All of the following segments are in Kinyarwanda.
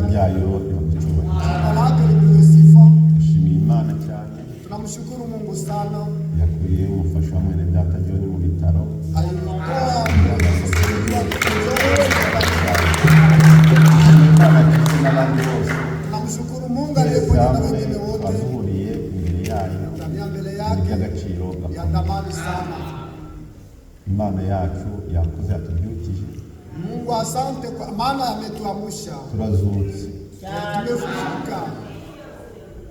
Yake. Ryayo rihabwa icyubahiro. Jina lake lipewe sifa. Dushimiye Imana cyane. Tunamshukuru Mungu sana. Yakuye umufasha wa mwene data John mu bitaro. Alitoa msaidizi wake Dushimiye Imana ndetse n'abandi bose. Tunamshukuru Mungu Twese aliyeponya na hamwe wengine wote. twaduhuriye imbere yayo. Tangia mbele Ni yake iby'agaciro ya gakomeye. thamani sana. Imana yacu yakoze, yatubyukije. Mungu asante kwa maana ametuamsha. Turazutse. Tumefufuka.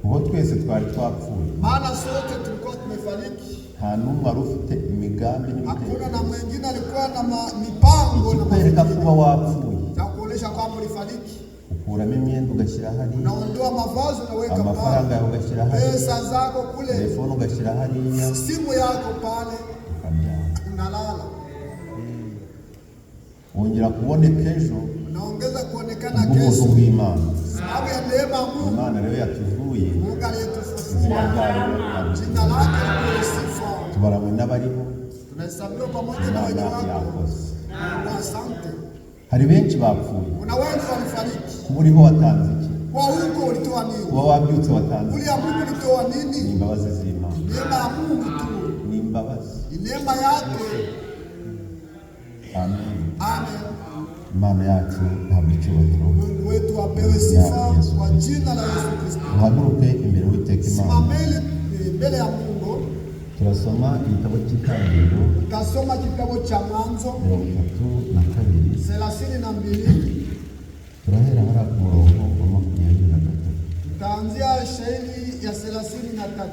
Kuko twese twari twapfuye. Maana sote tulikuwa tumefariki. Nta n'umwe wari ufite imigambi Hakuna n'ibitekerezo. Na mwingine alikuwa na mipango na Ikikwereka mafikiri kuba wapfuye, ya kuonesha kwamba ulifariki. Ukuramo imyenda ugashyira hariya, Unaondoa mavazi, unaweka amafaranga pale, yawe ugashyira hariya, pesa zako kule, telefone ugashyira hariya, simu yako pale, ukaryama. Unalala. Wongera kuboneka ejo Unaongeza kuonekana kubw'ubuntu kesho bw'Imana. Sababu ya neema ya Mungu. Imana rero yatuzuye, Mungu aliyetufufua, izina ryayo rihabwe jina lake lipewe sifa. Tubaranywe n'abariho. Tunahesabiwa pamoja na wenye Imana wako. yakoze. Mungu asante. Hari benshi bapfuye. Kuna wengi walifariki. Kuba uriho watanze iki? Kwa huko ulitoa nini? Kuba wabyutse watanze iki? Uliamuka ulitoa Ni nini? imbabazi z'Imana. Neema ya Mungu tu. Ni imbabazi. Ni neema yake. Amen. Amen. Imana yacu ihabwa icyubahiro. Mungu wetu apewe sifa kwa jina la Yesu Kristo. Duhaguruke imbere y'Uwiteka Imana. Simameni mbele ya Mungu. Turasoma igitabo cy'Itangiriro. Tutasoma kitabu cha Mwanzo 32. 32. Turahera hariya ku murongo wa 23. Tutaanzia shairi ya 33.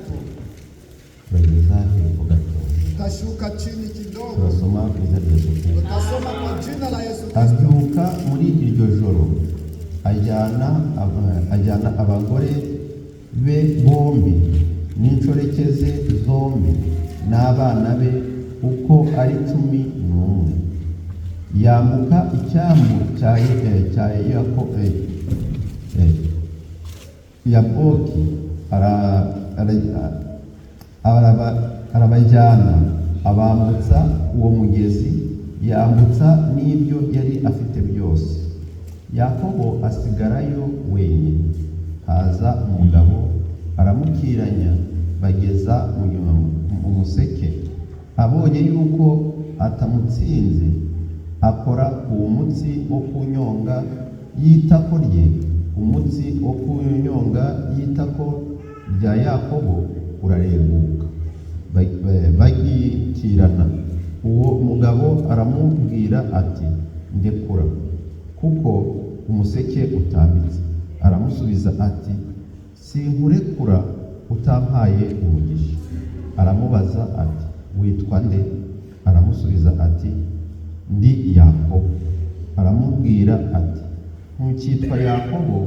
Turageza hepfo gato. Tutashuka chini kidogo. Turasoma mu izina rya Yesu Kristo. Tutasoma kwa jina la Yesu Kristo. Abyuka muri iryo joro, ajyana abagore be bombi n'inshoreke ze zombi n'abana be uko ari 11, yambuka icyambu cya Yaboki, arabajyana, abambutsa uwo mugezi, yambutsa n'ibyo yari afite byose. Yakobo asigarayo wenyine. Haza umugabo aramukiranya bageza mu museke. Abonye yuko atamutsinze, akora ku mutsi wo ku nyonga y'itako rye. Umutsi wo ku nyonga y'itako rya Yakobo urareguka. Bagikirana, uwo mugabo aramubwira ati: "Ndekura, kuko umuseke utambitse." Aramusubiza ati: "Sinkurekura utampaye umugisha." Aramubaza ati: "Witwa nde?" Aramusubiza ati: "Ndi Yakobo." Aramubwira ati: "Ntukitwa Yakobo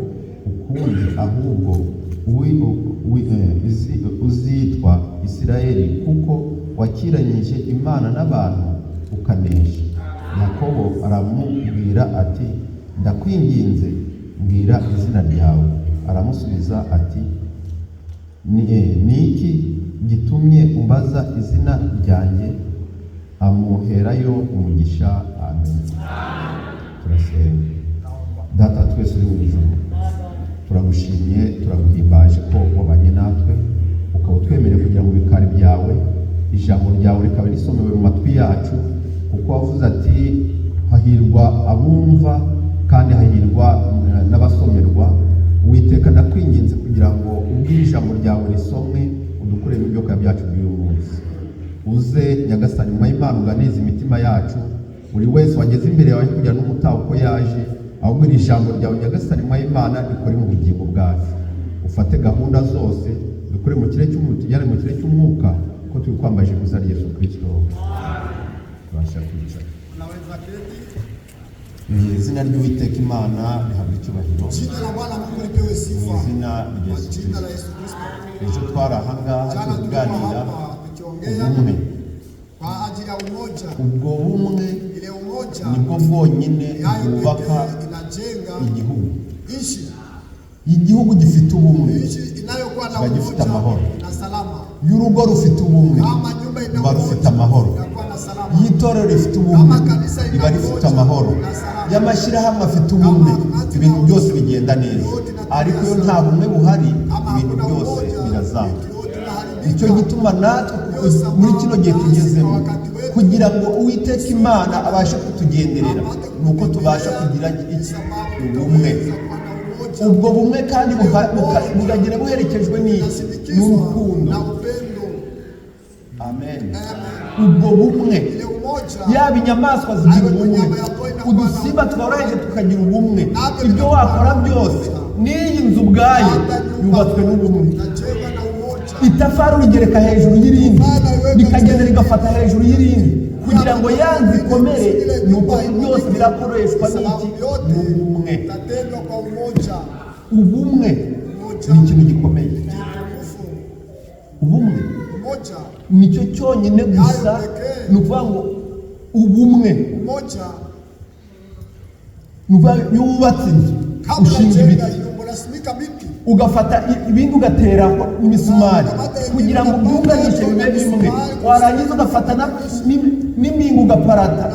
ukundi, ahubwo uzitwa Isirayeli, kuko wakiranyije Imana n'abantu ukanesha." Yakobo aramubwira ati: "Ndakwinginze, mbwira izina ryawe." Aramusubiza ati: "Ni iki gitumye umbaza izina ryanjye?" Amuherayo umugisha. Amen. Turasenga. Data twese uri mu ijuru, turagushimye, turaguhimbaje ko wabanye natwe, ukaba utwemereye kugira mu bikari byawe, ijambo ryawe rikaba risomewe mu matwi yacu, kuko wavuze ati: "Hahirwa abumva kandi hahirwa n'abasomerwa." Uwiteka, ndakwinginze kugira ngo ubwo iri jambo ryawe risomwe, udukuremo ibyo kurya byacu by'uyu munsi. Uze Nyagasani nyuma y'Imana, uganirize imitima yacu, buri wese wageze imbere yawe kugira n'umutaha uko yaje, ahubwo iri jambo ryawe Nyagasani nyuma y'Imana rikore mu bugingo bwacu. Ufate gahunda zose, dukure mu kirere cy'umubiri tujyane mu kirere cy'umwuka, ko tubikwambaje mu izina rya Yesu Kristo. Tubasha kwicara. Unaweza keti. Mu izina ry'Uwiteka Imana rihabwa icyubahiro. Jina la Bwana Mungu lipewe Mu sifa. izina rya Kwa Yesu jina la Kristo. Yesu Kristo. Ejo twari ahangaha Jana turi tulikuwa kuganira hapa tukiongea ubumwe. Kwa ajili ya umoja. Ubwo bumwe Ile umoja nibwo bwonyine yayo bwubaka pekee inajenga igihugu. Nchi. Igihugu gifite ubumwe Nchi inayokuwa na kiba gifite umoja amahoro. na salama. Iyo urugo rufite ubumwe Kama nyumba ina ruba rufite umoja amahoro. inakuwa na salama. Iyo itorero rifite ubumwe riba rifite amahoro. Iyo amashyirahamwe afite ubumwe ibintu byose bigenda neza. Ariko iyo nta bumwe buhari Kama ibintu hakuna byose umoja, birazamba. vitu yote inaharibika. Nicyo gituma natwe muri kino gihe tugezemo, kugira ngo Uwiteka Imana abashe kutugenderera, ni uko tubasha kugira iki? Ubumwe. Kuwa na umoja Ubwo bumwe kandi bukagenda buherekejwe n'iki? inasindikizwa N'urukundo. na upendo. Amen. Ubwo bumwe, Ile umoja yaba inyamaswa zigira ubumwe, udusimba tworoheje tukagira ubumwe, ibyo wakora byose, n'iyi nzu ubwayo hata nyumba yubatswe n'ubumwe. inajengwa na umoja. Itafari urigereka hejuru y'irindi, rikagenda rigafata hejuru y'irindi kugira ngo ya nzu ikomere. Ni uko byose birakoreshwa n'iki? Sababu yote N'ubumwe. itatendwa kwa umoja. Ubumwe ni ikintu gikomeye. Kitukufu. Ubumwe Umoja, nicyo cyonyine gusa. Ni ukuvuga ngo ubumwe, umoja. ni ukuvuga iyo wubatse inzu, Kama ushinga unajenga ibiti, nyumba unasimika miti ugafata ibindi ugatera imisumari kugira ngo ubyunganishe bibe bimwe, warangiza ugafata n'impinga ugaparata,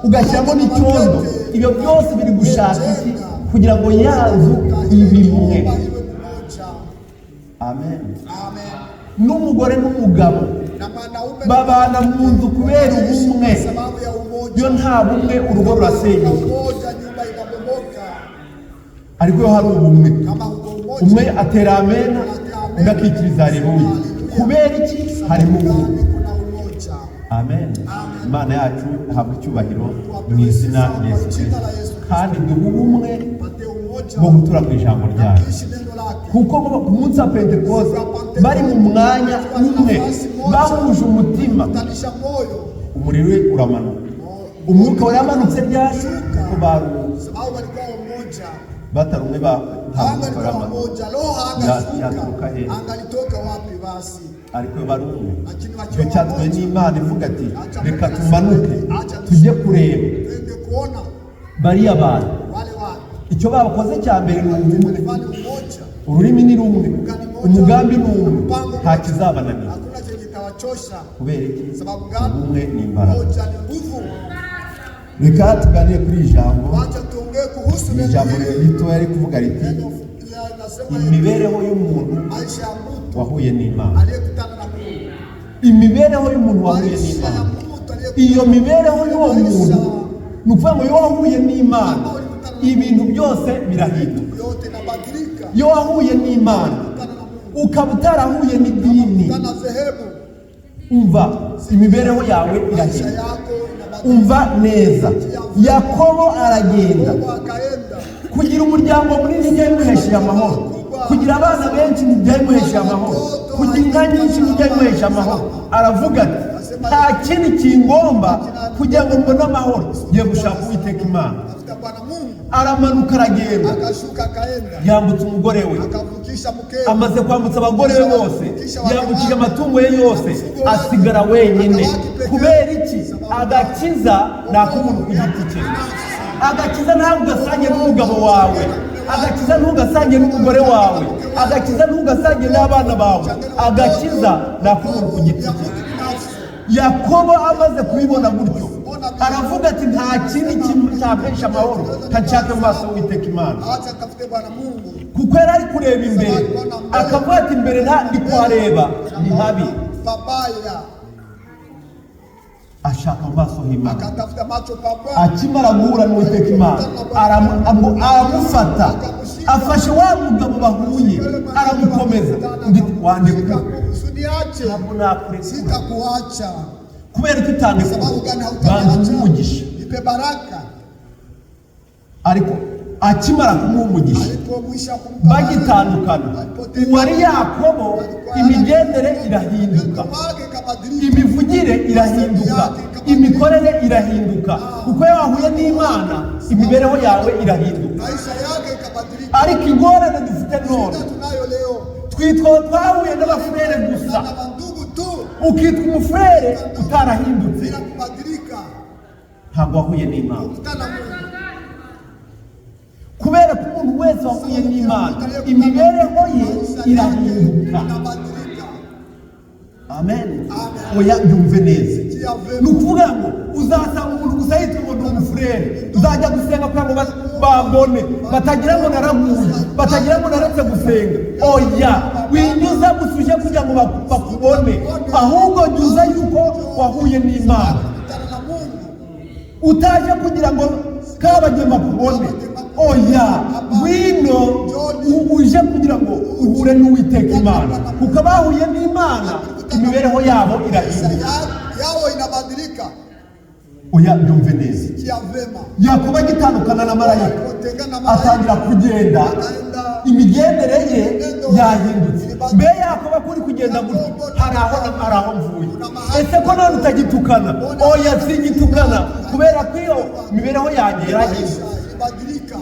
ugashyiramo n'icyondo. Ibyo byose biri gushaka iki? Kugira ngo ya nzu ibe imwe. Nyumba iwe mmoja. Amen. Amen. N'umugore n'umugabo Na mwanaume babana mu nzu kubera ubumwe. kwa sababu ya umoja. Iyo nta bumwe urugo rurasenyuka. Umoja, nyumba inabomoka. Ariko iyo hari ubumwe, Kama huko umoja, umwe atera amena, undi akikiriza haleluya. Kubera iki? Harimo ubumwe. kuna umoja. Amen. Imana yacu ihabwa icyubahiro mu izina rya Yesu Kristo, kandi duhe ubumwe Pate umoja bwo gutura mu ijambo ryayo, ishi neno lake. kuko ku munsi wa Pentekoste bari mu mwanya umwe, bahuje umutima, Kutanisha moyo. umuriro uramanuka, umwuka waramanutse ryari? Kuko bari umwe. Sababu walikuwa umoja. Batari umwe ba nta Anga mwuka alikuwa waramanuka. umoja, roho angashuka. Yaturuka he? Angalitoka wapi basi? Ariko iyo bari umwe, Lakini icyo wakiwa cyatumye wamoja, n'Imana ivuga ati reka tumanuke tujye kureba twende kuona bariya bantu. wale watu. Icyo bakoze cya mbere ni ubumwe. Walifanya umoja. Ururimi ni rumwe, umugambi ni umwe, nta kizabananira. Hakuna chenye kitawachosha. Kubera iki? Sababu gani? Ubumwe ni imbaraga. Umoja ni nguvu. Reka tuganire kuri iri jambo. Wacha tuongee kuhusu Ni neno ijambo hili. ritoya riri kuvuga riti Neno linasema hivi, imibereho y'umuntu maisha ya mtu wahuye n'Imana. aliyekutana na Mungu, Imibereho y'umuntu wahuye maisha ya n'Imana, mtu aliyekutana iyo mibereho y'uwo muntu, ni ukuvuga ngo iyo wahuye n'Imana ibintu byose birahinduka. yote inabadilika. Iyo wahuye n'Imana Kutana na Mungu, ukaba utarahuye n'idini, kutana na dhehebu, umva, imibereho yawe maisha irahinduka. yako inabadilika. Umva neza, Yakobo aragenda. Mungu akaenda. Kugira umuryango munini ntibyabimuhesheje amahoro, kugira abana benshi ntibyabimuhesheje amahoro, kugira inka nyinshi ntibyabimuhesheje amahoro. Aravuga ati nta kindi kingomba kugira ngo mbone amahoro, ngiye gushaka Uwiteka Imana. Tafuta Bwana Mungu, Aramanuka aragenda, akashuka akaenda, yambutsa umugore we. akavukisha mkewe, Amaze kwambutsa abagore be bose, yambukije amatungo ye yose, asigara wenyine. Kubera iki? Agakiza ni ak'umuntu ku giti cye. Agakiza ntabwo ugasange n'umugabo wawe, agakiza ntugasange n'umugore wawe, agakiza ntugasange n'abana bawe. Agakiza ni ak'umuntu ku giti ya cye. mtu binafsi. Yakobo amaze kubibona gutyo aravuga ati nta kindi cyampesha amahoro, nshake mu maso y'Uwiteka Imana. Acha tafute Bwana Mungu, Kuko yari ari kureba imbere akavuga ati imbere nta ndi kuhareba ni habi. Pabaya. Ashaka mu maso h'Imana. Akatafuta macho pabaya. Akimara guhura n'Uwiteka Imana aramufata, afashe wa mugabo bahuye aramukomeza, ndi wandekura, Usiniache, ntabwo nakurekura. sitakuacha. Kubera ko utandekura, Sababu gani banza hautaniacha? umugisha. Nipe baraka. Ariko akimara kumuha umugisha, Alipomwisha kumpa baraka, bagitandukana, uwari Yakobo imigendere irahinduka, neno wake ikabadilika, imivugire irahinduka, imikorere irahinduka, kuko iyo wahuye n'Imana imibereho yawe irahinduka. Maisha yake ikabadilika. Ariko ingorane dufite none, Shida tunayo leo twitwa twahuye n'abafurere gusa, na bandugu tu ukitwa umufurere utarahindutse, bila kubadilika, ntabwo wahuye n'Imana. kukutana Mungu. Kubera ko umuntu wese wahuye n'Imana, imibereho ye Maisha yake irahinduka. inabadilika. Amen. Amen. Oya, byumve neza. Sikia Ni vema. ukuvuga ngo uzasanga umuntu gusa yitwa ngo ni umufurere, uzajya gusenga kugira ngo bambone, batagira ngo naraguye, batagira ngo naretse gusenga. Oya, winyuza gusa uje kugira ngo bakubone, ahubwo jya uza yuko wahuye n'Imana. Kutana na Mungu. Utaje kugira ngo Kabagema akubone, oya, ngwino uje kugira ngo uhure n'Uwiteka Imana, kuko abahuye n'Imana imibereho yabo Maisha irahinduka. yao inabadilika. Oya, byumve neza. Sikia vema. Yakobo agitandukana na marayika, Alipotengana na malaika, atangira kugenda, akaenda. Imigendere ye yahindutse. Mbe Yakobo, kuri kugenda gutya, hari aho mvuye, ese ko none utagitukana? Oya, singitukana, kubera ko iyo imibereho yanjye yarahindutse. Maisha ilibadilika.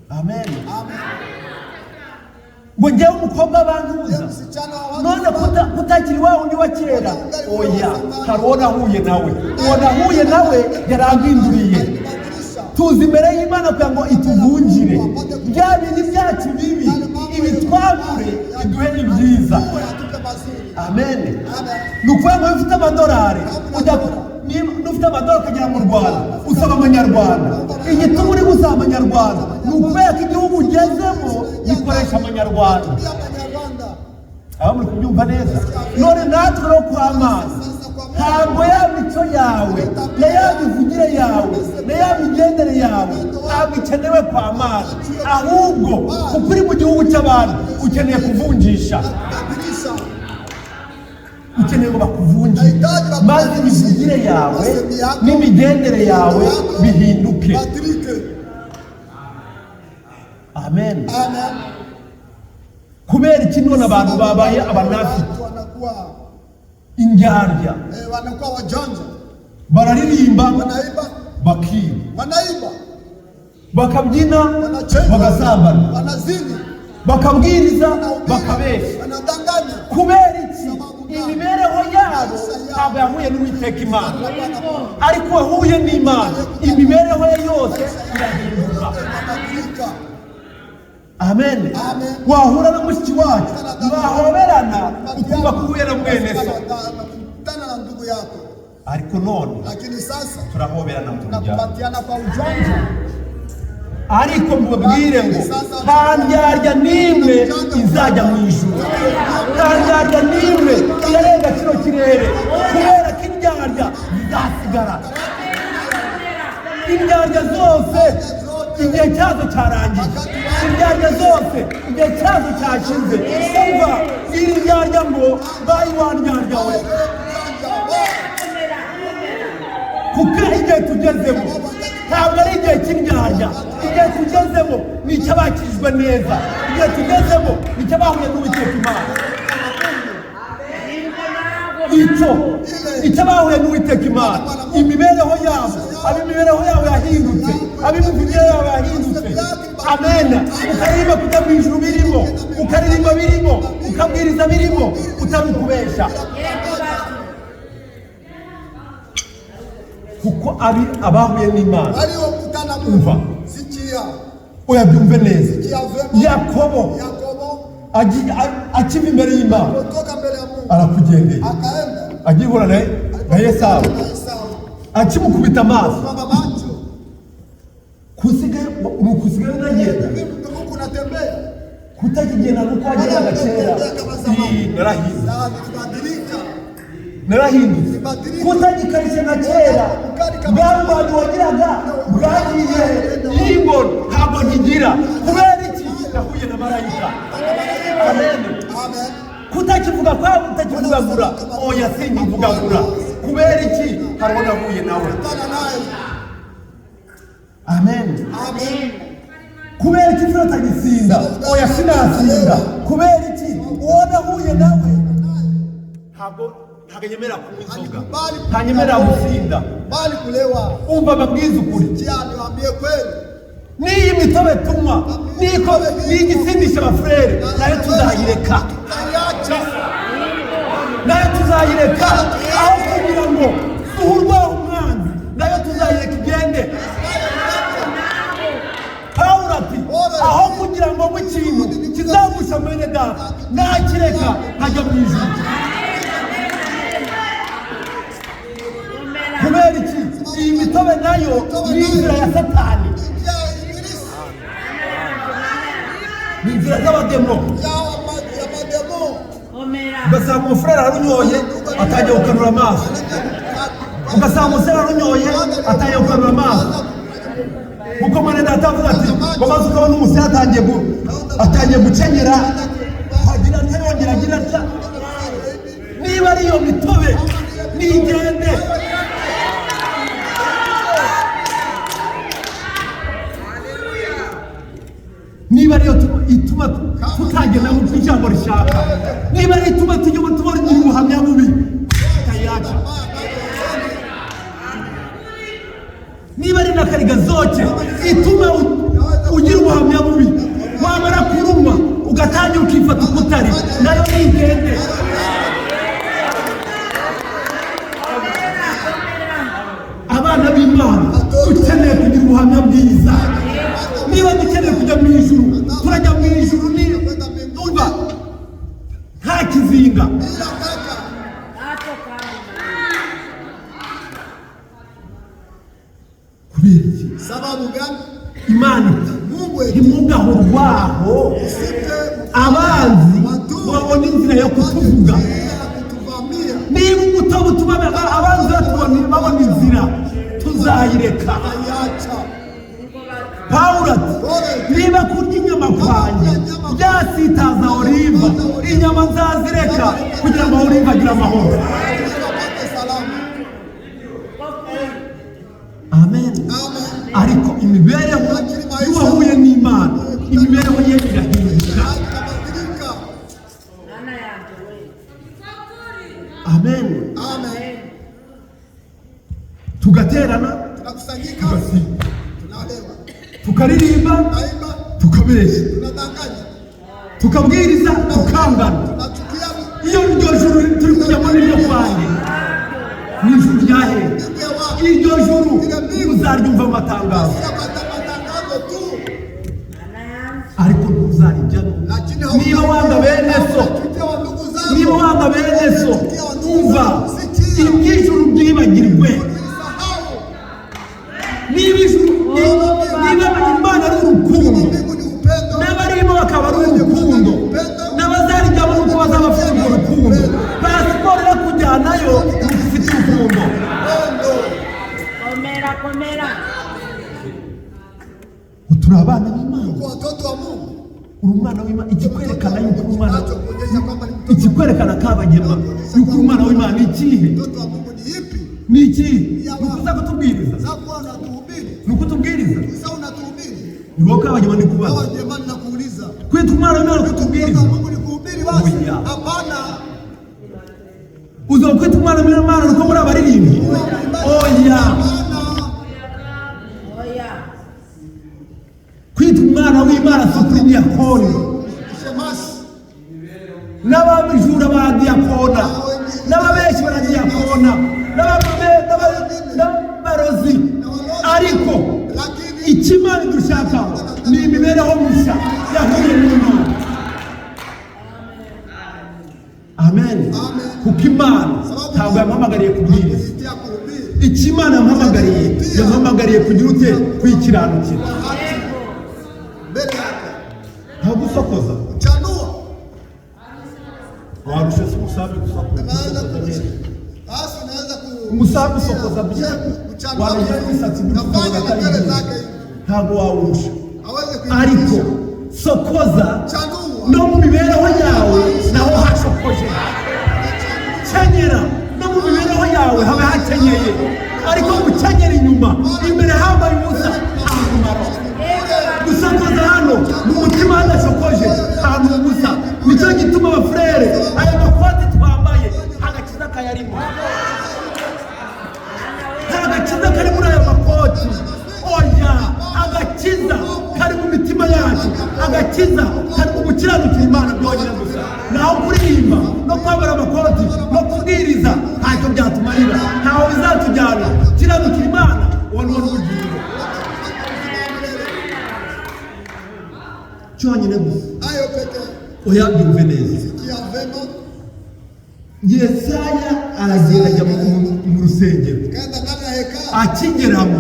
Amen. Amen. Ngo njyewe umukobwa bantuza Ye msichana wa watu none kutakiri wa wundi wa kera? Oya, hari uwo nahuye nawe, uwo nahuye nawe yarampinduriye. Alinibadilisha. Tuzi imbere y'Imana kugira ngo ituvungire bya bindi byacu bibi, ibitwambure, iduhe ibyiza. Mungu atupe mazuri. Amen. Amen. Ni ukuvuga ngo iyo ufite amadolari ujya, niba ufite amadolari ukagera mu Rwanda usaba amanyarwanda. Igituma uri gusaba amanyarwanda ni ukubera ko igihugu ugezemo gikoresha amanyarwanda. Pia Manyarwanda. Aba muri kubyumva neza? None natwe no kwa mazi, ntabwo ya mico yawe na ya mivugire yawe na ya migendere yawe ntabwo ikenewe kwa mazi, ahubwo kuko uri mu gihugu cy'abantu ukeneye kuvunjisha. Badilisha. Ukeneye ngo bakuvungire, maze imivugire yawe n'imigendere yawe bihinduke. Badilike. Amen. Amen. Kubera iki none abantu babaye abanafiki? Watu wanakuwa Indyarya. Wanakuwa wajanja. Bararirimba, Wanaiba, bakiba, wanaiba, bakabyina, wanacheza, bagasambana, wanazini, bakabwiriza, wanahubiri, bakabeshya. Wanadanganya. Kubera iki? Imibereho yabo ntabwo yahuye n'Uwiteka Imana, ariko wahuye n'Imana imibereho ye yose irahinduka. Wanabadilika. Amen. Amen. Wahura na mushiki wacu, mwahoberana, ukumva ko uhuye na mwene so. Kutana na ndugu yako, Ariko none lakini sasa turahoberana mu muryango. tunapatiana kwa ujanja. Ariko mubabwire ngo nta ndyarya n'imwe izajya mu ijuru, nta ndyarya n'imwe irarenga kino kirere, kubera ko indyarya zizasigara. Indyarya zose igihe cyazo cyarangiye, indyarya zose igihe cyazo cyashize. Umva, iri ndyarya ngo bayi wa ndyarya we, kuko igihe tugezemo ntabwo ari igihe cy'indyarya. Igihe tugezemo ni icy'abakijwe neza, igihe tugezemo ni icy'abahuye n'Uwiteka Imana, icyo icy'abahuye n'Uwiteka Imana, imibereho yabo, ab'imibereho yabo yahindutse, ab'imivugire yabo yahindutse. Amen. Ukaririmba kujya mu ijuru birimo, ukaririmba birimo, ukabwiriza birimo, utari ukubesha, kuko abi abahuye n'Imana. Waliokutana Umva. Mungu. Sikia. Oya, byumve neza. Sikia vema. Yakobo Yakobo akiva imbere y'Imana, kutoka mbele ya Mungu arakugendeye, akaenda agihura na Esawu, na Esau. Akimukubita amaso, Baba macho. Kusigaye ni ukusigaye unagenda. Hivi Mungu unatembea. Kutakigenda nuko wagendaga kera. Ii, narahindutse. Na nilibadilika. Narahindutse. Kutagikarishye nka kera, bwa rubanda wagiraga bwagiye, yingo ntabwo nkigira. Kubera iki? Nahuye na marayika. Amen. Amen. Kutakivuga kwawe, utakivugagura, oya, sinkivugagura. Kubera iki? Hari uwo nahuye nawe. Kutana naye. Amen. Amen. Kubera iki mvura utagisinda? Oya, sinasinda. Kubera iki? Uwo nahuye nawe ntabwo anyemera kunywa inzoga, ntanyemera gusinda. Bali kulewa. Umva, mbabwize ukuri. Sikia niwaambie kweli. N'iyi mitobe tunywa, niko n'igisindisha abafurere, nayo tuzayireka. Tutaiacha. Nayo tuzayireka, aho kugira ngo duhurwaho umwanzi, nayo tuzayireka igende. Pawulo Aho kugira ngo ngwe ikintu kizagusha mwene data, nakireka nkajya mu ijuru. Kubera iki? Iyi mitobe nayo ni inzira ya Satani, Njia ya Ibilisi, ni inzira z'abademo. ya mademo. Ugasanga umufurere ararunyoye, atangiye gukanura amaso. Ugasanga umusore ararunyoye, atangiye gukanura amaso. Kuko mwene data avuga ati ngo maze ukabona umusore atangiye gukenyera, agira atya, yongera agira atya. Niba ari iyo mitobe, nigende. Niba ariyo ituma tutagenda nk'uko ijambo rishaka, niba ariyo ituma tujya tubona ubuhamya bubi, tukayaca. Niba ari na karigazoke ituma ugira ubuhamya bubi, wamara kurumwa ugatangira ukifata uko utari, nayo nigende. Abana b'Imana dukeneye kugira ubuhamya bwiza. Niba dukeneye kujya mu ijuru, turajya mu ijuru ni umva nta kizinga. Bila kaka. Kubera iki? Sababu gani? Imana iti Mungu eti ntimugahe urwaho usite abanzi babona inzira yo kutuvuga. njia ya kutuvamia. Niba umutobe utuma abanzi babona inzira, tuzayireka. Aiacha. Pawulo ati niba kurya inyama kwanjye byasitaza Oliva, inyama nzazireka kugira ngo Oliva agire amahoro. Ili wapate salama. Amen. Amen. Ariko imibereho y'uwahuye n'Imana, imibereho ye irahinduka. Inabadilika. Amen. Amen. Tugaterana, Tunakusanyika, tugasinda, tunalewa, tukaririmba, tunaimba, tukabeshya, tunadanganya, tukabwiriza, tukangana. tunachukiana. Iyo iryo juru turi kujyamo ni iryo kwanjye, ni ijuru rya hehe? Mbingu ya wapi? Iryo juru uzaryumva mu matangazo, Utapata matangazo tu, ariko ntuzarijyamo lakini niba wanga bene so. hauchukia wa ndugu zako. Niba wanga bene so, Unachukia wa ndugu umva, zako. Sikia, iby'ijuru byibagirwe. ulisahau. Niba ijuru, niba Imana ari urukundo, Mbingu ni upendo, n'abarimo bakaba ari urukundo, n'abazarijyamo nuko bazaba bafite urwo rukundo, pasiporo irakujyanayo ufite urukundo. upendo. Komera, komera. Turi abana b'Imana. Kwa watoto wa Mungu, Uri umwana w'Imana. Ikikwerekana yuko uri umwana, kinachokuonyesha kwamba ni mtoto ikikwerekana Kabagema yuko uri umwana w'Imana ni ikihe? mtoto wa Mungu ni ipi? Ni ikihe? Ni ukuza kutubwiriza? Sasa unatuhubiri, Ni ukutubwiriza? sasa unatuhubiri. Ni wowe Kabagema ndi kubaza. Hawa jamani, nakuuliza Kwitwa umwana w'Imana mtoto kutubwiriza? wa Mungu ni kuhubiri basi? Oya. Hapana. Uza kwitwa umwana w'Imana nuko muri abaririmbyi? Oya. Hapana. Oya. Kwitwa umwana w'Imana si ukuri diyakoni, Shemasi n'ababijura ba diyakona, n'ababeshi baradiyakona, n'abarozi. Ariko lakini icyo Imana idushakaho ni imibereho mishya yahuye n'Imana. Amen. Kuko Imana ntabwo yamuhamagariye kubwiriza. kuitia kuhubiri Icyo Imana yamuhamagariye, yamuhamagariye kugira ute? Kwikiranukira. haki mbele yake, Ntabwo gusokoza kuchanua. warusha se umusambi gusokoza? Unaweza basi, unaweza ku Umusambi usokoza bya kuchanua wabigira imisatsi nafanya atari nywele byiza. zake hivi, Ntabwo wawurusha. aweze Ariko kuitisha. sokoza Chanua no mu mibereho yawe naho hashokoje. Kenyera no mu mibereho yawe habe hakenyeye, ariko gukenyera inyuma, imbere hambaye ubusa, nta mumaro. Gusokoza hano mu mutima hadashokoje, nta ubusa. Nicyo gituma abafurere aya makoti twambaye agakiza kayarimo. Nta gakiza kari muri aya makoti, oya. Agakiza kari mu mitima yacu, agakiza kari mu gukiranukira Imana byonyine gusa. Naho kuririmba no kwambara amakoti no kubwiriza ntacyo byatumarira, ntaho bizatujyana. Kiranukira Imana, uwo ni wo n'ubugingo. Gusa Hayo pekee. Oya, byumve neza. Sikia vema. Yesaya aragenda ajya mu rusengero. Kaenda ndani ya hekalu. Akigeramo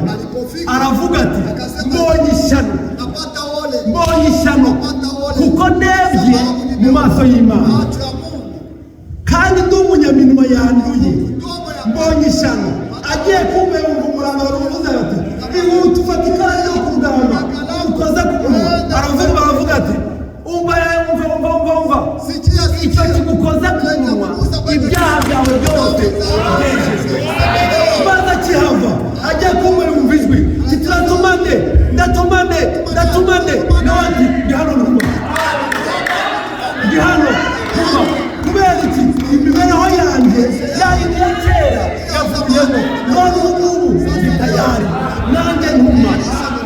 aravuga ati: "Mbonye ishyano, Napata ole. mbonye ishyano, Napata ole. kuko ndebye Sababu mu maso y'Imana, macho ya Mungu. kandi ndi umunyaminwa yanduye. Mdomo ya Mbonye ishyano." Agiye kumva yumva umuranga baramuvuze bati: "Ihute ufata ikara ryo kurugamba ukoze ku munwa." Aravuga, baravuga ati: "Umva, umva, umva, umva, umva." Sikia, Icyo sikia. kigukoze ku munwa, ibyaha byawe byose byejejwe. Maze akihava agiye kumva yumva ijwi ati: "Turatumane, ndatumane, ndatumane?" Nawe ati: "Ndi hano, ntuma, ndi hano, ntuma." Kubera iki? Imibereho yanjye yayindi ya kera yavuyemo, none ubu ngubu ndi tayari, nanjye ntuma.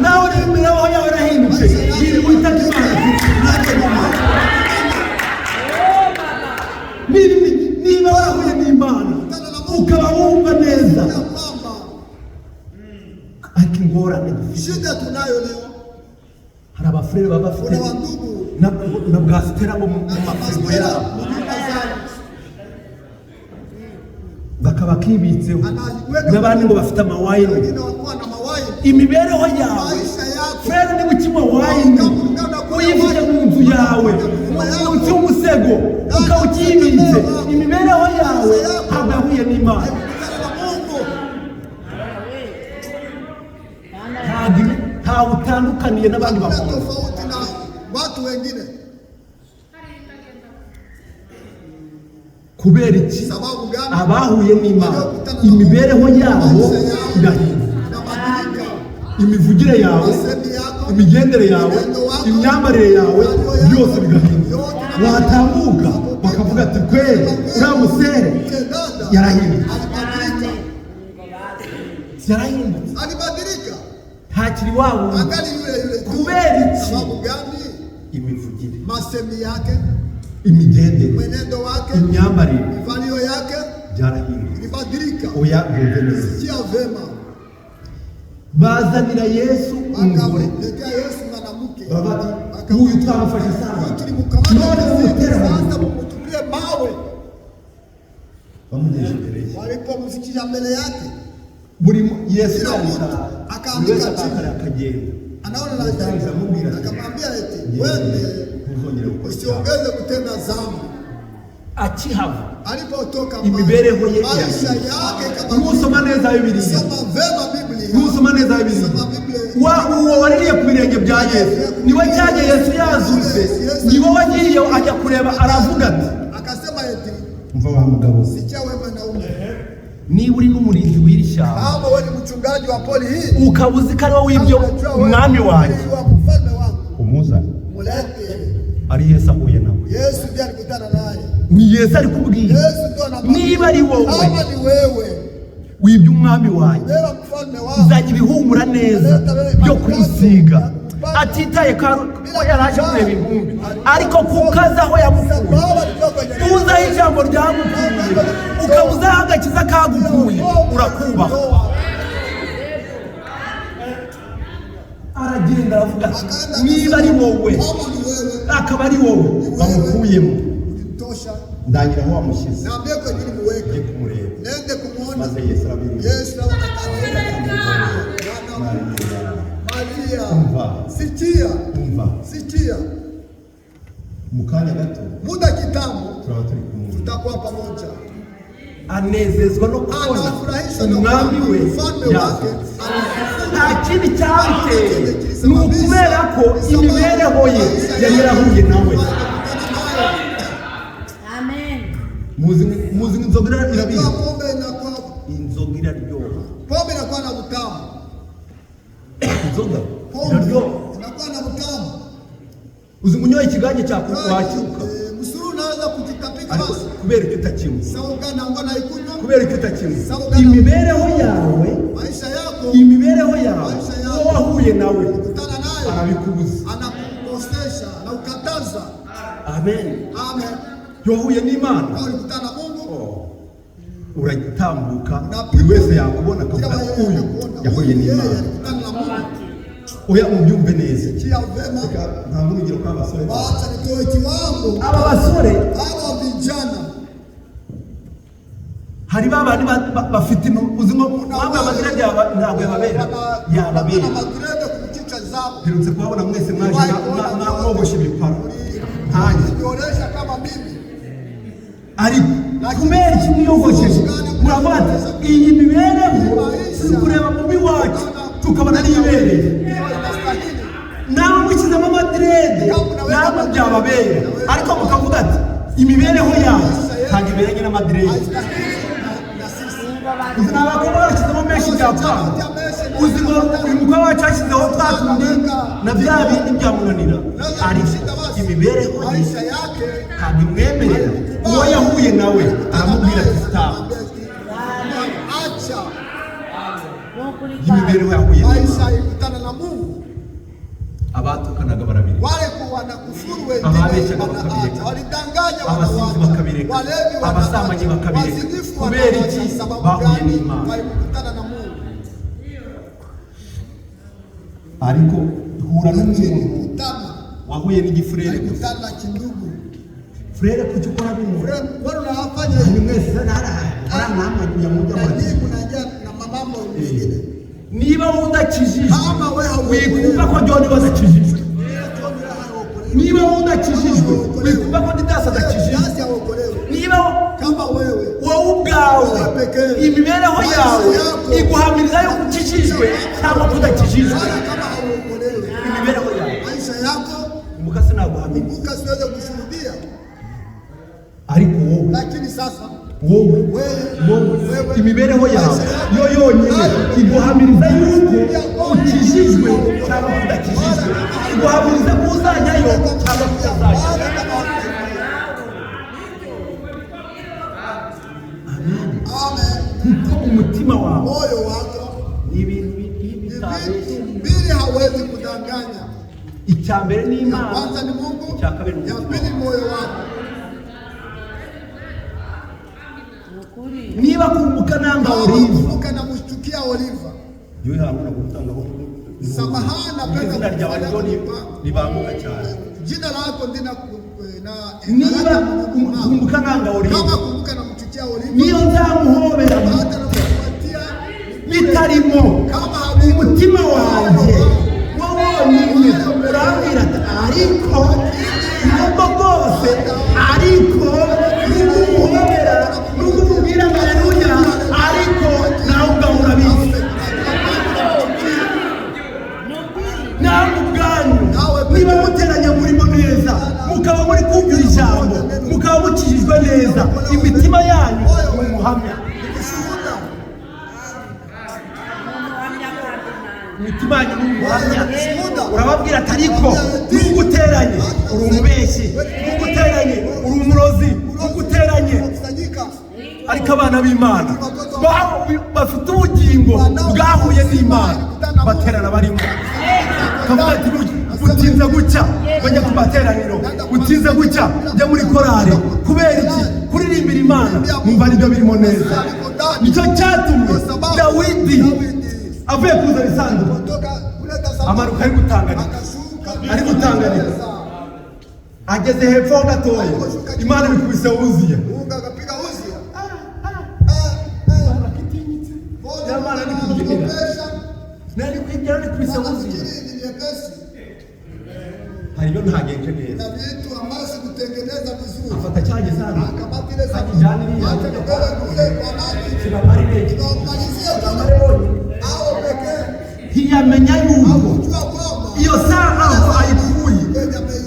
Nawe rero imibereho yawe yarahindutse, yirirwa witaka Imana ati: "Nanjye ntuma." Niba warahuye n'Imana ukaba wumva neza, Ya kwamba ariko ingorane dufite, shida tunayo leo, hari abafurere baba bafite kuna wandugu na bwa Stella mu na mafirigo mapastera yabo, mu nyumba zao, bakaba kibitseho, Analiweka- n'abandi ngo bafite amawayini. wengine wakuwa na mawaini. Imibereho yawe, Maisha yako frère, niba ukinywa wayini uyifite mu nzu yawe munsi y'umusego ukaba ukiyibitse, imibereho yawe ntabwo yahuye n'Imana. Haikukutana na Mungu. Ntawe utandukaniye n'abandi Hakuna bakora. tofauti na watu wengine. Kubera iki? Sababu gani? Abahuye n'Imana Waliokutana na imibereho Mungu, yabo maisha yao irahinduka. inabadilika. Imivugire yawe, Masemi yako, imigendere yawe, mwenendo wako, imyambarire yawe, mavalio yako, byose bigahinduka. yote inabadilika. Watambuka bakavuga ati: "Kweli uriya musere Ule dada yarahindutse." alibadilika, Yarahindutse, alibadilika, ntakiri wa wundi. angali yule yule tu. Kubera iki? Sababu gani? Imivugire, Masemi yake, imigendere, mwenendo wake, imyambarire mivalio yake byarahindutse. ilibadilika. Oya, byumve neza. Sikia vema. Bazanira Yesu umugore. Wakamletea Yesu mwanamke, Baravuga ati: "Uyu twamufashe sana, huyu tulimkamata none mumutere sasa, amabuye." mumtupie mawe. Bamugejeje imbere ye, Walipomfikisha mbele yake, buri Yesu Kila yandika, mtu buri akaandika wese chini. akakara akagenda. Anaona Yesu na aramubwira ati: akamwambia eti, "Genda, wende ntuzongere gukora icyaha." usiongeze kutenda dhambi. Akihava Alipotoka pale, imibereho ye maisha irahinduka. yake ikabadilika. Nusoma neza Bibiliya, Soma vema Biblia, nusoma neza Bibiliya, soma Biblia. wa uwo waririye ku birenge bya Yesu niwe cyagiye Yesu yazutse, niwe wagiye ajya kureba, aravuga ati: Akasema eti, "Umva wa mugabo, sikia wewe mwanaume, niba uri n'umurinzi w'iri shyamba, kama wewe ni mchungaji wa pori hii, ukaba uzi ko ari wowe w'ibyo kama unajua wewe umwami wanjye, ni wa mfalme wangu, Umuzane." mulete." Ari Yesu ahuye nawe. Yesu ndiye alikutana naye. Ni Yesu ari kubwira: Yesu ndio anamwambia, "Niba ari wowe kama ni wewe wibye umwami wanjye, beba mfalme wangu, nzanye ibihumura neza byo kumusiga." Atitaye ko yari aje kureba inkumbi, ariko kuko azi aho yamukuye, sababu alikuwa kwenye uzi aho ijambo ryagukuye, ukaba uzi aho agakiza kagukuye, urakubaha. Aragenda aravuga ati: "Niba ari wowe, kama ni wewe akaba ari wowe bamukuyemo, ulitosha, Ndangira aho wamushyize, naambie kwenye ulimuweka, ujye kumureba. nende kumuona. Maze Yesu arabireba. Yesu akatenda, Mariya, Maria, Umva. sikia, umva, sikia, mu kanya gato muda kitambo turaba turi kumwe. tutakuwa pamoja. Anezezwa no kubona Anafurahishwa na umwami we mfalme wake yazutse. alifufuka. Nta kindi cyabiteye, ni ukubera ko imibereho ye yari yarahuye nawe. Amen. Muzi ngo inzoga irabiha. Unajua pombe inakuwa Inzoga iraryoha. pombe inakuwa na utamu. Inzoga Pombe iraryoha. inakuwa na utamu. Uzi ngo unyoye ikigage cyawakiruka, Msuru unaweza kujitapika ariko basi. kubera icyo utakinywa, Sawa gani ambao naikunywa? kubera icyo utakinywa, imibereho yawe, Maisha yako imibereho yawe, uwo wahuye nawe kutana naye arabikubuza. Anakukosesha na ukataza. Amen. Amen. Wahuye n'Imana, Kama ulikutana na Mungu, uratambuka, buri wese yakubona akavuga kila ati: yeye "Uyu anakuona. Yahuye Huyu yeye n'Imana. alikutana na Mungu. Oya, mubyumve neza. Sikia vema. Reka ntange urugero kuri abasore. Wacha nitoe kiwango. Aba basore, Hawa vijana, hari ba bandi bafite uzi ngo wambaye amazina yaba ntabwo yababera, yababera. wana madrede kukichwa zao. Mperutse kubabona mwese mwaje mwogoshe ibipara nkanjye. Kujionyesha kama mimi. Ariko kubera iki mwiyogosheshe? Muravuga ati iyi mibereho turi kureba mubi wacu tukabona ariyo ibereye. Ndio inastahili. Nawe mushyizemo amadrede namwe byababera, ariko mukavuga ati imibereho yacu ntabwo iberanye n'amadrede. Haistahili na sisi. Uzi ni abakobwa bashyizemo menshi byapfana. Uzi ngo uyu mukobwa wacu yashyizeho twa tundi na bya bindi byamunanira, ariko imibereho ye Maisha yake ntabwo imwemerera. Uwo yahuye nawe aramubwira ati stop. Acha. Y'imibereho yahuye nawe. Maisha ikutana na Mungu. Abatukanaga barabireka. Wale wanakufuru wengine Ababeshyaga wanaacha, bakabireka. walidanganya Abasinzi wanaacha, bakabireka. walevi Abasambanyi wanaacha, bakabireka. wazinifu Kubera wanaacha. iki? Sababu Bahuye gani? n'Imana. Walikutana na Mungu. Ariko hura Lakini n'umuntu kutana, wahuye n'igifurere gusa. alikutana na kindugu. Furere, kuki ukora bino? Fred, mbona unafanya Ni hivi? mwese namwe mujya Na muri nyinyi mnaingia na mambo mengine. niba wowe udakijijwe, Kama wewe wikumva ko John badakijijwe. Ile John haokolewi. Niba wowe udakijijwe, wikumva ko Didasi adakijijwe. Didasi haokolewi. Niba Kama wewe wowe ubwawe imibereho yawe iguhamiriza yuko ukijijwe cyangwa ko udakijijwe, wala kama hauokolewi, imibereho yawe, maisha yako umukasi naguhamiriza. kumbuka, siweze kushuhudia. Ariko wowe, Lakini sasa wowe, wowe imibereho yawe yo yonyine iguhamiriza yuko ukijijwe cyangwa ko udakijijwe, iguhamiriza ko uzajyayo cyangwa ko utazajyayo. wala kama hauokolewi. Amen. Amen. Kuko umutima wawe Moyo wako ni ibintu ni bitabeshya. vitu mbili, hawezi kudanganya. Icya mbere ni Ya Imana, kwanza ni Mungu, icya kabiri ni ya umutima. pili ni moyo wako. Niba kumbuka nanga Kama Oliva, kumbuka namshtukia Oliva, yewe ntabwo nagutangaho Samahani, napenda izina ryawe kufanya ryo mpango. ribanguka cyane. Jina lako ndina na Niba baraka Mungu mama. kumbuka nanga Oliva, Kama kumbuka namchukia Oliva, niyo nzamuhobera hata nakupatia bitarimo kama habibu umutima wanjye wo wonyine urambwira ati ariko nubwo bwose, ariko nubwo umuhobera, nubwo umubwira ngo aleluya, ariko nawe ubwawe urabizi. Namwe ubwanyu niba muteranya murimo neza, mukaba muri kumvira ijambo, mukaba mukijijwe neza, imitima yanyu ni umuhamya. Ushuhuda. Imitima yanyu ni umuhamya. Urababwira ati ariko nubwo uteranye uri umubeshyi, nubwo uteranye uri umurozi, nubwo uteranye, Kusanyika ariko abana b'Imana bafite ubugingo bwahuye n'Imana baterana barimo kavuga ati butinze gucya bajya ku materaniro, butinze gucya jya muri korari. Kubera iki? Kuririmbira Imana numva nibyo birimo neza. Nicyo cyatumye Dawidi avuye kuzana isanduku kutoka kuleta sanduku, amanuka ari gutanganika, akashuka ari gutanganika, ageze hepfo ho gatoya Imana ibikubise Wuziya. Mungu akapiga Uzia. Nyamara ni kubyinira. Kuogopesha, Nari kwibwira nikubise Wuziya. nafikiri ni vyepesi Hari ibyo ntagenje neza. na vitu ambavyo sikutengeneza vizuri. Afata cya gisanduku Akamata ile sanduku, akijyana iriya acha nibebe kule kwa maji, kibamarire tukamalizie kibamare bonyine. hao pekee. Ntiyamenya yuko Hakujua kwamba iyo saha aho ayikuye,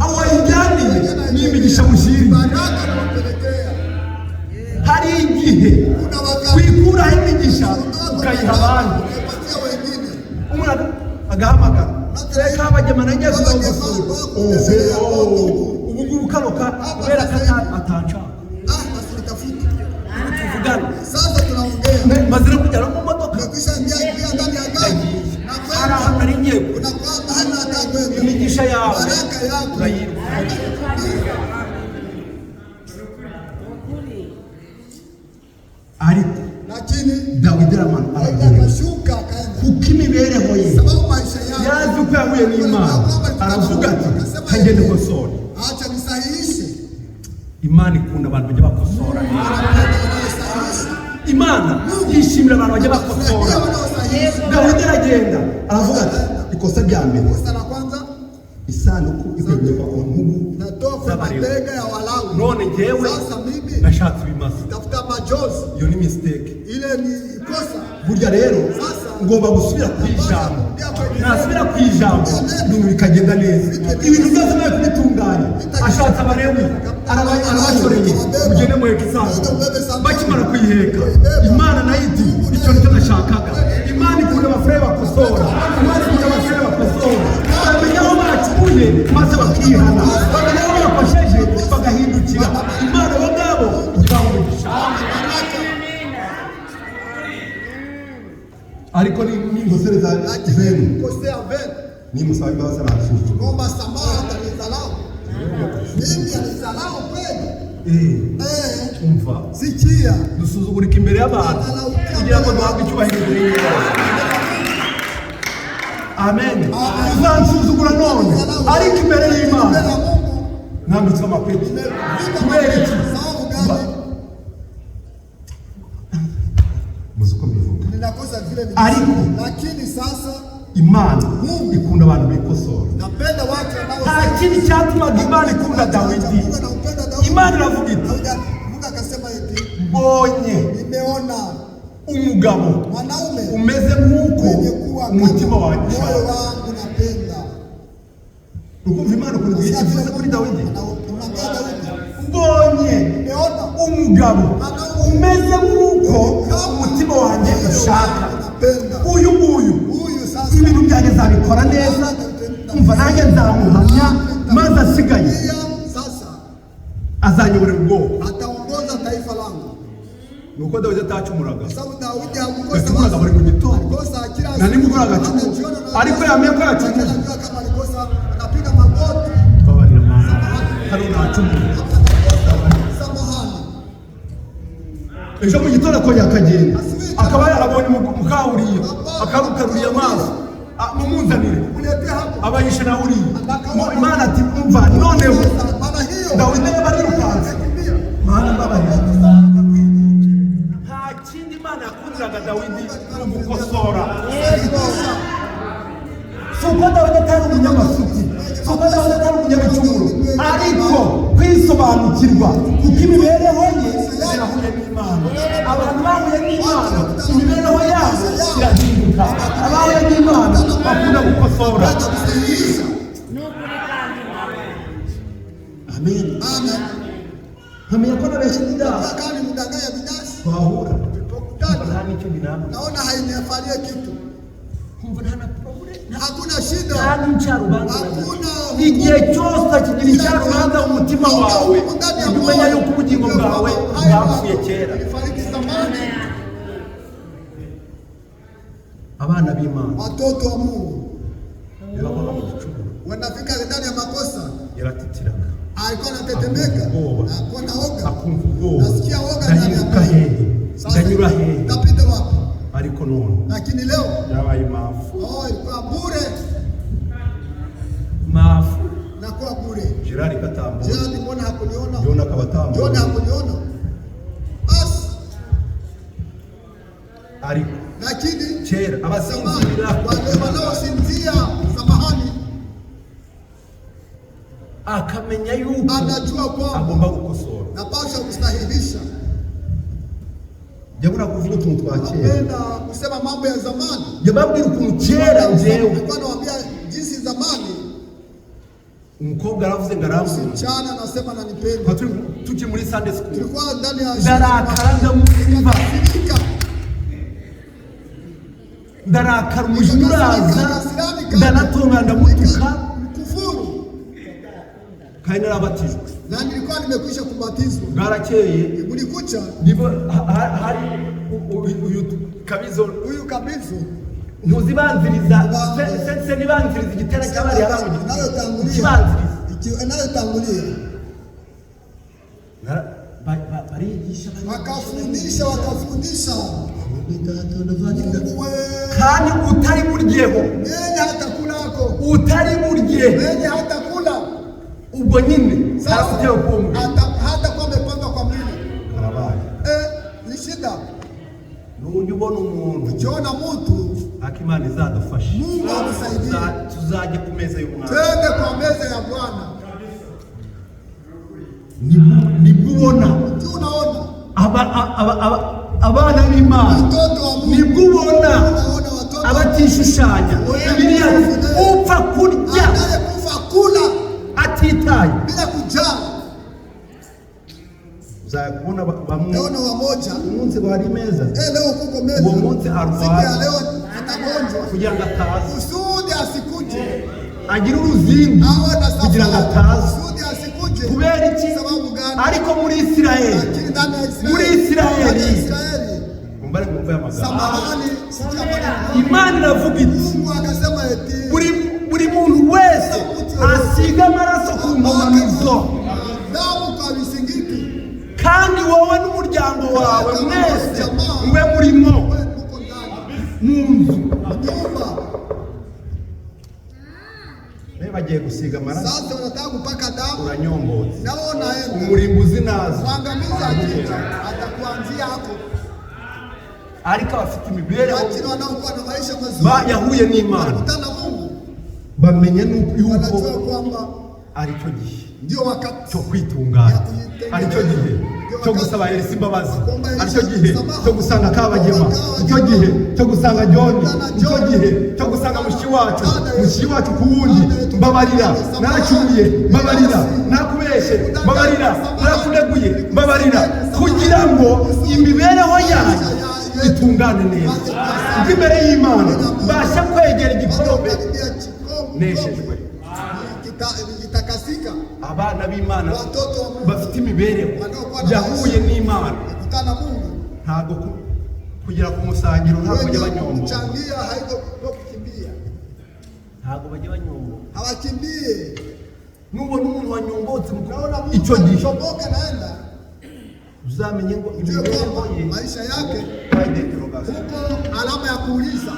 aho ayijyaniye, ni imigisha mushyiriye. baraka anawapelekea. Hari igihe Kuna wakati wikuraho imigisha ukayiha abandi. unaipatia wengine. Umuntu agahamagara reka abagema nagiye kugusura, ubu ngubu kano ka kubera ko atanshaka. Ah, basi nitafuta. Ubu tuvugana Sasa tunaongea. maze no kugera mu modoka. Umekwisha ingia ndani ya gari. Na Hari ahantu nari ngiye kuna kwamba hana hata kwenda. Imigisha yawe Baraka yako urayiruka. Ariko Lakini Dawidi aramanuka Daudi aragenda akashuka akaenda. kuko imibereho ye Sababu maisha yake yazi yuko yahuye n'Imana, aravuga ati kagende kosora. Acha nisahihishe. Imana ikunda abantu bajya bakosora. Anapenda wanaosahihisha. Imana yishimira abantu bajya bakosora. Ndio wanaosahihisha. Dawidi aragenda aravuga ati ikosa rya mbere, Kosa la kwanza, isanduku ikwiye kuva ku ntugu natoka kwa z'Abalewi. mabega ya Walawi. None njyewe Sasa mimi nashatse ibimasa. tafuta majozi, Iyo ni mistake. ile ni kosa. Burya rero Sasa ngomba gusubira ku ijambo. Nasubira ku ijambo, ibintu bikagenda neza, ibintu byose nawe kubitunganya. Ashatse Abalewi, arabashoreye, mugende muheka isanduku. Bakimara kuyiheka, Imana nayo iti icyo nicyo nashakaga. Imana ikunda abafurere bakosora. Imana ikunda abafurere bakosora, bamenya aho bacumuye maze bakihana, bamenya aho bakosheje bagahindukira. Imana abo ngabo ijya ibaha umugisha. Ariko ni za Lakini zenu kosea vema, nimusaba imbabazi aransuzugura. ngomba samaha, atanidharau mimi, anidharau kweli? Eh, Eh, umva, sikia, dusuzugurika imbere y'abantu kugira ngo duhabwe icyubahiro imbere y'Imana. Amen. Uzansuzugura none, ariko imbere mbele y'Imana ya Mungu nambitswe amapeti. nimevika Kubera iki? Sababu gani? Muzi uko mbivuga. Ninakosa vile ni Ariko. lakini sasa Imana ikunda abantu bikosora. napenda watu Nta wanao kindi cyatumaga Imana ikunda Dawidi. Mungu anampenda Daudi. Imana iravuga iti Daudi, Mungu akasema eti mbonye nimeona umugabo mwanaume umeze nk'uko mwenye kuwa kama umutima wanjye moyo ushaka. wangu napenda. Ukumva Imana ukuntu ivuze kuri Dawidi, Unaambia Daudi, mbonye nimeona umugabo umeze nk'uko umutima wanjye ushaka. napenda. Uyu nguyu Huyu sasa ibintu byanjye nzabikora neza, umva nanjye nzamuhamya, maze asigaye pia sasa azanyobora ubwoko. ataongoza taifa langu. Nuko Dawidi atacumuraga, Kwa sababu Daudi hakukosa yacumuraga buri mu gitondo alikosa kila na nimugoroba agacumura, Hata jioni na- ariko yamenye ko yacumuye, Anajua kama alikosa, anapiga magoti. Mbabarira Mana, hano nacumuye. Hapa nakosa, samahani. Ejo mu gitondo akongera akagenda, akaba yarabonye mukahuriye, akarukaruriye amaso. Ah, mumunzanire. Uniletee hapo. Aba yishe na uriya. Imana ati umva noneho. Maana hiyo Dawidi yaba arirukanse. Anakimbia. Mana mbabarira. Nta kindi Imana yakundiraga Dawidi ni ugukosora. Si uko Dawidi atari umunyamasuti, si uko Dawidi atari umunyabicumuro, ariko kwisobanukirwa kuko imibereho ye irahuye n'Imana. Abantu bahuye n'Imana imibereho yabo irahinduka. Abahuye n'Imana bakunda gukosora. Napenda kusahihisha. Nukuri kandi mama. Amen. Amen. Nkamenya ko nabeshye Didasi, Kama nimdanganya Didasi, twahura tulipokutana nta n'icyo binamba, naona hainiafalie kitu. nkumva nta na problème, Hakuna shida. nta n'icyarubanza. Hakuna Igihe cyose utakigira icyarubanza mu mutima wawe, Ndani ya ujye umenya moyo. yuko ubugingo bwawe Hai bwapfuye wako. kera. Ilifariki zamani. Abana b'Imana Watoto wa Mungu iyo baba mu gicumuro, wanafika ndani ya makosa, yaratitiraga, alikuwa anatetemeka, Akumva ubwoba. alikuwa na woga, akumva ubwoba, nasikia woga ndani ya ndahinduka moyo. hehe, Sasa ndanyura hehe? tapita wapi? Ariko none Lakini leo byabaye mafu. oh, ilikuwa bure, Mafu. nakuwa bure. Gerard katambo, Gerard mbona hakuniona? Yona akabatambo, John hakuniona. Basi ariko lakini kera abasinzira, wale wanaosinzia, samahani, akamenya yuko anajua kwamba agomba gukosora. napasha kustahilisha. Jya buriya kuvuga utuntu twa kera, Napenda kusema mambo ya zamani. jya babwira ukuntu kera njyewe Nilikuwa nawaambia jinsi zamani umukobwa aravuze ngo arankunda. msichana anasema ananipenda. Tukaba tukiri muri Sunday school, Tulikuwa ndani ya ndarakara, ndamwumva, Nikakasirika. ndarakara, umujinya uraza, ndanatonga, ndamutuka, Kufuru. kandi narabatijwe. Na nilikuwa nimekwisha kubatizwa. Bwarakeye, Kulikucha nibo hari uyu Kabizo, huyu Kabizo ntuzibanziriza se nibanziriza igitera cy'abariya bamu inayotangulia ikibanziriza inayotangulia barigisha. Wakafundisha, wakafundisha. Mungu we Kandi utari buryeho, yeye hatakulako. Utari burye Mwenye hatakula ubwo nyine sasa ntakutewe kuwo mubiri. Hatakuwa amepanga kwa mwili. Karabaye. Ni shida. Nujya ubona umuntu Ukiona mtu, ariko Imana izadufashe. Mungu atusaidie. Tuzajye ku meza y'umwami. Twende kwa meza ya Bwana. Nibwo ubona Ukiwa unaona abana b'Imana, watoto wa Mungu, nibwo ubona unaona watoto abatishushanya. Bibiliya ati, upfa kurya anayekufa kula atitaye. bila kujali. Uzakubona bamwe Naona wamoja umunsi bari meza leo kuko meza, uwo munsi arwaye. Siku ya leo atagonjwa kugira ngo ataza, kusudi asikuje, agire uruzindu awe na kugira ngo safari ataza. kusudi asikuje. Kubera iki? Sababu gani? Ariko muri Isirayeli, Lakini ndani ya Israeli, muri Isirayeli, ndani ya Israeli, mumbare mwumve aya magambo. Samahani, sikia maneno. Imana iravuga iti Mungu akasema eti buri muntu wese asiga amaraso ku nkomanizo, damu kwa visingiti, kandi wowe n'umuryango wawe mwese mube murimo wewe uko ndani mu nzu. nyumba. Be bagiye gusiga amaraso, Sasa wanataka kupaka damu, uranyombotse, nao naenda umurimbuzi naza mwangamizi akija atakuanzia hapo. Ariko abafite imibereho Lakini wanaokuwa na maisha mazuri yahuye n'Imana wanakutana na Mungu, bamenye yuko wanajua kwamba aricyo gihe ndio wakati cyo kwitunganya, aricyo gihe cyo gusaba Elisa imbabazi, aricyo gihe cyo gusanga Kabagema, icyo gihe cyo gusanga John, icyo gihe cyo gusanga mushiki wacu, mushiki wacu ku wundi, mbabarira naracumuye, mbabarira nakubeshe, mbabarira narakuneguye, mbabarira, kugira ngo imibereho yanyu itungane neza njye imbere y'Imana mbashe kwegera igikombe karibia kikombe nejejwe. Kitakasika. Abana b'Imana Watoto wa Mungu bafite imibereho yahuye n'Imana kutana na Mungu, ntabwo kugera ku musangiro ntabwo bajya wenye banyomboka, kuchangia haiko kwa kukimbia, ntabwo bajya banyomboka. hawakimbie. Nubona umuntu wanyombotse mu Naona mtu icyo gihe anachomoka naenda, uzamenye ngo ujue imibereho kwamba ye maisha yake point d'interrogation. huko alama ya kuuliza.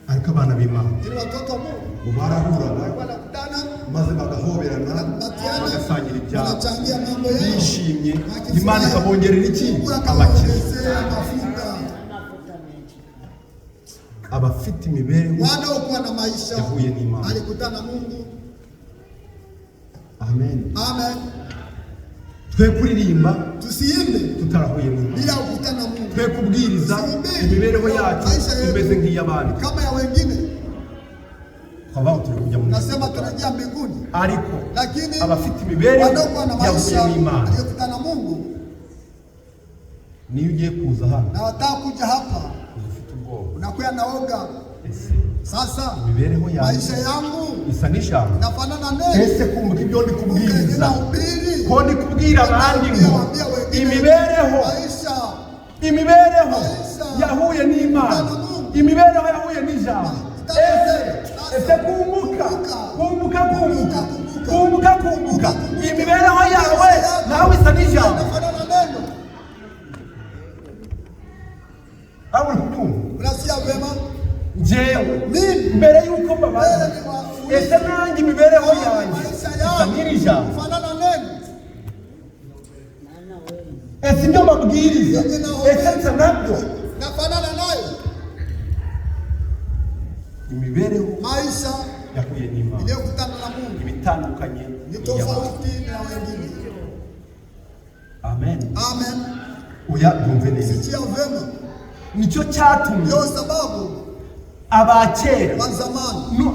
Ariko abana b'Imana Lakini watoto wa Mungu ngo barahuraga wanakutana, maze bagahoberana, wanapatiana, bagasangira ibyabo wanachangia mambo yao, bishimye, Wakifurahi, Imana ikabongerera iki? Mungu Abakiza. akawaongezea mafuta. Abafite imibereho Wanaokuwa na maisha yahuye n'Imana. alikutana na Mungu. Amen. Amen. Twe kuririmba Tusiimbe tutarahuye n'Imana, bila kukutana na Mungu, twe kubwiriza imibereho yacu imeze nk'iy'abandi kama ya wengine, twabaho turi kujya mu nasema tunaingia mbinguni, ariko lakini abafite imibereho wanaokuwa na yahuye maisha n'Imana, aliyokutana na Mungu niyo ugiye kuza hano na wataka kuja hapa, uza ufite ubwoba. unakuya naoga. Ese Sasa imibereho yanjye maisha yangu isa n'ijambo? inafanana nini? Ese kumva ibyo ndi kubwiriza, Ninahubiri ko ndi kubwira abandi ngo Naambia wengine, imibereho maisha imibereho yahuye n'Imana, imibereho yahuye n'ijambo, ese kunguka kunguka kunguka kunguka kunguka imibereho yawe nawe isa n'ijambo? inafanana neno. Nawe uri kubyumva? Unasikia vema? Njyewe Mimi mbere y'uko mbabaza, mbele ni ese nanjye imibereho yanjye maisha isa yangu n'iri jambo? inafanana neno. Ese ibyo mbabwiriza, ese nsa nabyo? Nafanana nayo. Imibereho Maisha yahuye n'Imana iliyokutana na Mungu ibitandukanye ni n'iy'abandi. tofauti na wengine. Amen. Amen. Oya, byumve neza. Sikia vema. Nicyo cyatumye Ndio sababu abakera wa zamani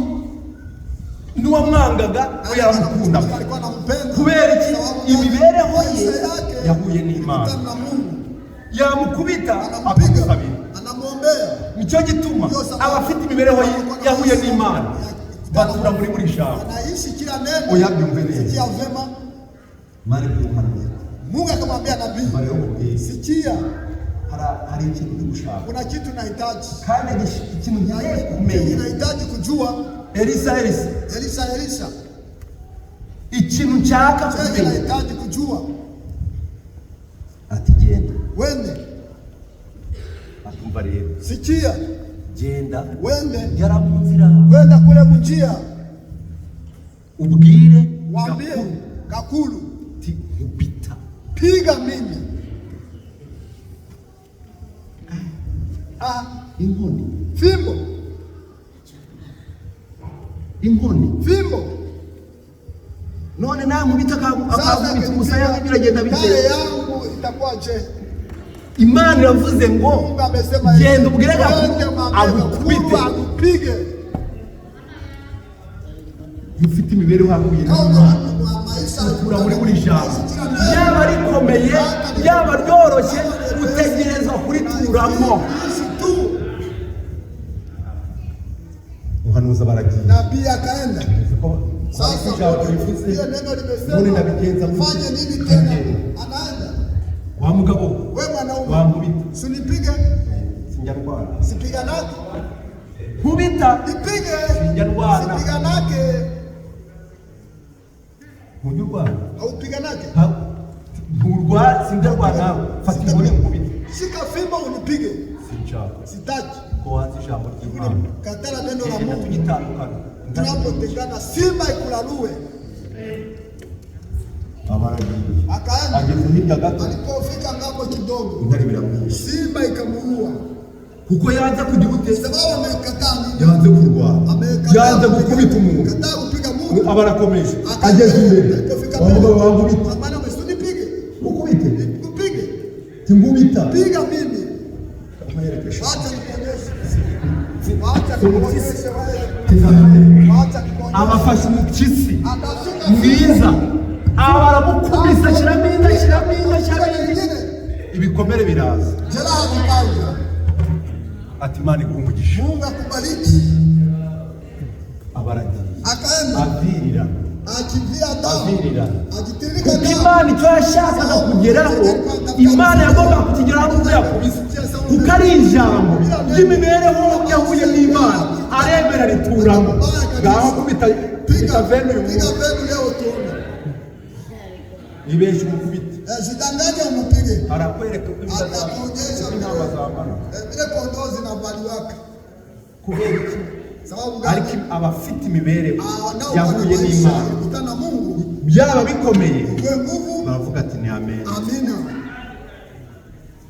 n'uwamwangaga we yaramukundaga. alikuwa anampenda. Kubera iki? Sababu gani? Imibereho ye Maisha yake yahuye n'Imana. ilikutana na Mungu, Yamukubita anamupiga, akamusabira. anamwombea. Nicyo gituma abafite imibereho ye yahuye n'Imana batura muri buri jambo. Anaishi kila neno. Oya, byumve neza. Sikia vema. Imana ibwira umuhanuzi, Mungu akamwambia nabii, Imana mubwire, sikia, hari ikintu uri gushaka, kuna kitu nahitaji, kandi ikintu nkeneye kumenya. nahitaji kujua. Elisa, Elisa, Elisha, Elisha, ikintu nshaka chenye kumenya. nahitaji kujua, Ati genda. wende. Atumva rero, Sikia, Genda. Wende. Gera mu nzira. Kwenda kule munjia. Ubwire Waambie Gakuru Gakuru, uti nkubita. Piga mimi. Ah, Inkoni. Fimbo. Inkoni. Fimbo. None nankubita Sasa akankubita umusaya, biragenda kale bite? Yangu itakuwa je? Imana iravuze ngo Mungu amesema hivi, genda ubwire Gakuru wende mwambie agukubite. Gakuru akupige. Iyo ufite imibereho yahuye Kama n'Imana, wa maisha utura muri buri jambo, yaba rikomeye, yaba ryoroshye, utegerezwa kurituramo. Ishi tu. Umuhanuzi baragiye. Nabii akaenda. Ko Sasa ijambo rivuze, hiyo neno none limesema, ndabigenza gute? fanye nini tena? Anaenda. Wa mugabo, We mwanaume, wankubita. sinipige, Sinjya ndwara. sipiganake, Nkubita. nipige, Sinjya ndwana. sipiganake, Ntujya urwana. haupiganake. Nturwa, sinjya ndwana nawe, fata inkoni nkubite. Shika fimbo unipige, Sinshaka sitaki. ko wanze ijambo ry'Imana. Katala neno la Tugenda Mungu. tugitandukana. Tunapotengana, simba ikulalue. Abaragiye. Akaenda. Ageze hirya gato, Alipofika ngambo kidogo, intare biramwishe. simba ikamuua. Kuko yanze kugira ute? Sababu amekataa nini? Yanze kurwana. Amekataa Yanze kupiga- gukubita umuntu. Kataa kupiga mtu. Aba arakomeje. Akaenda. Ageze imbere, Alipofika wa mugabo, mbele, wankubita. Amana usinipige. Ukubite. Nikupige. Tingubita. Piga mimi. Nkwerekesha. Wacha nikuonyeshe. Wacha nikuonyeshe wewe. Wacha nikuonyeshe. Abafashe umupyisi Atashika mwiza, aba aramukubise, ashyiramo indi, ashyiramo indi, ashyiramo indi, nyingine. Ibikomere biraza. Jeraha zikaja. Ati Imana iguhe umugisha. Mungu akubariki. Aba aragiye. Akaenda Avirira. akivia damu, Avirira. akitiririka Kuko damu. Imana icyo yashakaga kugeraho, Imana yagombaga kukigeraho n'ubwo yakubise, kuko ari ijambo ry'imibereho yahuye n'Imana, aremera rituramo. Ngaho kubita, kubita vene uyu Piga munsi. venu leo tuone. Ibeshye umukubite. Eh, Sidanganye umupige. Arakwereka uko imbwa zambara, Atakuonyesha uko intama zambara. vile kondoo zinavaliwaka. Kubera iki? Sababu gani? Ariko abafite imibereho Ah, yahuye n'Imana, kutana na Mungu byaba bikomeye, kwa nguvu. Baravuga ati ni amen. Amina.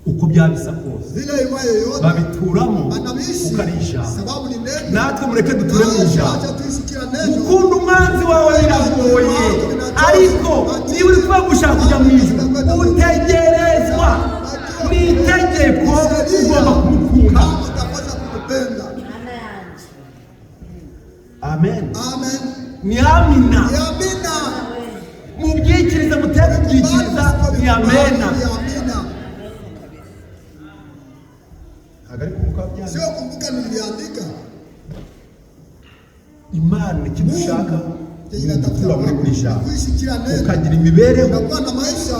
Uko byaba bisa kose, Vile iwaye yote babituramo wanabishi, kuko ari ijambo. sababu ni neno. Natwe mureke duture mu Nawe ijambo. acha tuishi kila neno. Gukunda umwanzi wawe biragoye, ariko niba uri kuba gushaka kujya mu ijuru, utegerezwa n'itegeko, ugomba kumukunda. Kama utapaswa kumpenda. Mana yanjye. Amen. Amen. Ni amina. Ni amina. Mubyikirize, mutere kubyikiriza, ni amena. Ni amina. Ntabwo ari kumbuka byanditse. Sio kumbuka niliandika. Imana icyo dushaka Chenye ni ugutura muri buri jambo, Kuishi kila neno. ukagira imibereho, Unakuwa na maisha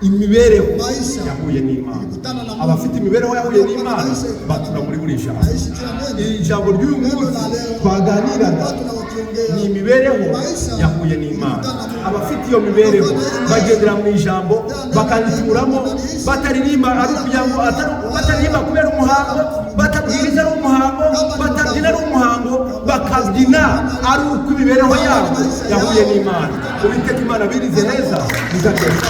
imibereho Maisha. yahuye n'Imana. Ilikutana na Mungu. Abafite imibereho yahuye n'Imana batura muri buri jambo. Naishi kila neno. Iri jambo ry'uyu Neno munsi la leo twaganiraga watu tunaokiongea ni imibereho Maisha yahuye n'Imana. ilikutana na Mungu. Abafite iyo mibereho bagendera mu ijambo, bakarituramo, bataririmba ari ukugira ngo bataririmba kubera umuhango, batabwiriza ari umuhango, batabyina ari umuhango, bakabyina ari uko imibereho yabo yahuye n'Imana. Uwiteka Imana birize neza bizagenda.